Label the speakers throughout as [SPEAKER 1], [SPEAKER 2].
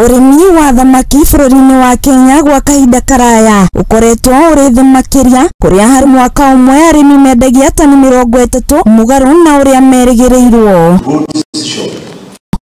[SPEAKER 1] Ũrĩmi wa thamaki bũrũri-inĩ wa Kenya gwa kahinda karaya ũkoretwo ũrĩ thĩ makĩria kũrĩa harĩ mwaka ũmwe arĩmi mendagia tani 30 mũgarũ na ũrĩa merĩgĩrĩirwo.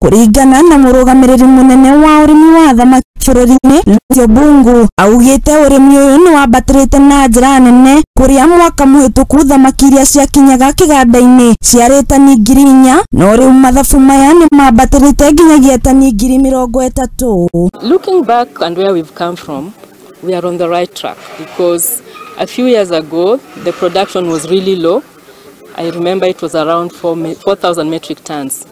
[SPEAKER 1] Kũringana na mũrũgamĩrĩri mũnene wa ũrĩmi wa thamaki bũrũri-inĩ Lucy Obungu augĩte ũrĩmi ũyũ nĩ wambatĩrĩte na njĩra nene kũrĩa mwaka mũhĩtũku thamaki iria ciakinyaga kĩganda-inĩ ciarĩ tani 4,000 no rĩu mathabu maya nĩ mambatĩrĩte nginyagia tani 30,000.
[SPEAKER 2] Looking back and where we've come from, we are on the right track because a few years ago the production was really low. I remember it was around 4,000 metric tons.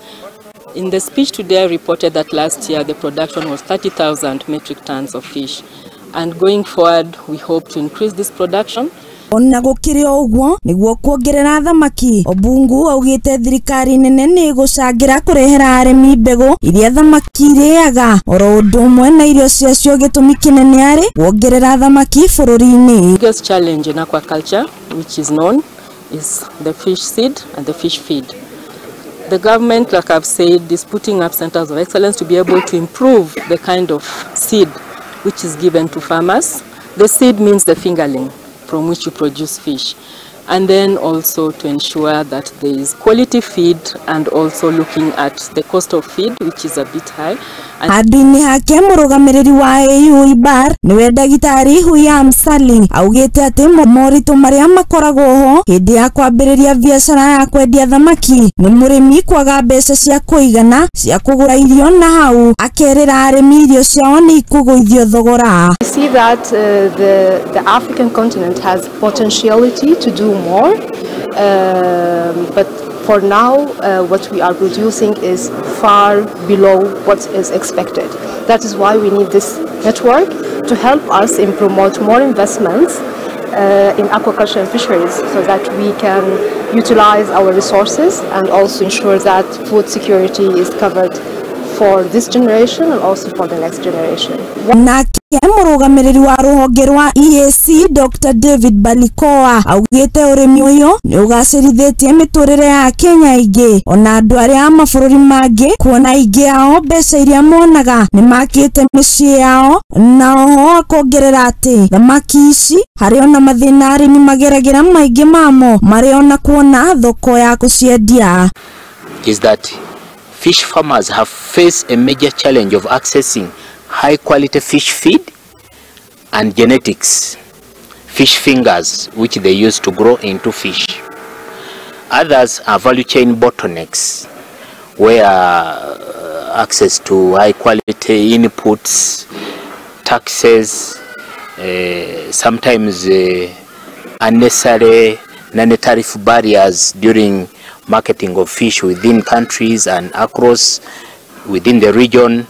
[SPEAKER 2] In the speech today, I reported that last year the production was 30,000 metric tons of fish. And going forward, we hope to increase this production.
[SPEAKER 1] Ona gũkĩrĩ o ũguo nĩguo kuongerera thamaki, Obungu augĩte thirikari nene nĩ ĩgũcangĩra kũrehera arĩmi mbegũ iria thamaki irĩaga oro ũndũ ũmwe na irio ciacio, gĩtũmi kĩnene arĩ kuongerera thamaki bũrũri-inĩ.
[SPEAKER 2] The biggest challenge in aquaculture, which is known, is the fish seed and the fish feed. The government, like I've said, is putting up centers of excellence to be able to improve the kind of seed which is given to farmers. The seed means the fingerling from which you produce fish. And then also to ensure that there is quality feed and also looking at the cost of feed, which is a bit high.
[SPEAKER 1] Handũ-inĩ hake mũrũgamĩrĩri wa AU IBAR nĩwe ndagĩtarĩ Huyam Sali augĩte atĩ moritũ marĩa makoragwo ho hĩndĩ ya kwambĩrĩria biacara ya kwendia thamaki nĩ mũrĩmi kwaga mbeca cia kũigana cia kũgũra irio na hau akerĩra arĩmi irio ciao nĩ ikũgũithio thogora.
[SPEAKER 3] We see that the African continent has potentiality to do more, but for now what we are producing is far below what is expected. That is why we need this network to help us in promote more investments in aquaculture and fisheries so that we can utilize our resources and also ensure that food security is covered for this generation and also for the next generation.
[SPEAKER 1] Nake mũrũgamĩrĩri wa rũhonge rwa EAC Dr. David Balikoa augĩte ũrĩmi ũyũ nĩ ũgacĩrithĩtie mĩtũrĩre ya Kenya aingĩ ona andũ arĩa a mabũrũri mangĩ kuona aingĩ ao mbeca iria monaga nĩ makĩte mĩciĩ yao, na oho akongerera atĩ thamaki ici harĩ ona mathĩna arĩmi mageragĩra maingĩ mamo marĩ ona kuona thoko ya kũciendia.
[SPEAKER 4] Is that fish farmers have faced a major challenge of accessing high quality fish feed and genetics, fish fingers, which they use to grow into fish. Others are value chain bottlenecks, where access to high quality inputs, taxes, sometimes unnecessary non-tariff barriers during marketing of fish within countries and across within the region.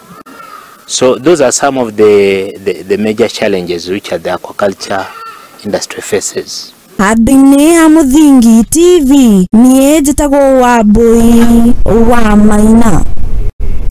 [SPEAKER 4] So those are some of the major challenges which the aquaculture industry faces.
[SPEAKER 1] Handũ-inĩ ha Mũthingi TV, niĩ njĩtagwo Wambui wa Maina.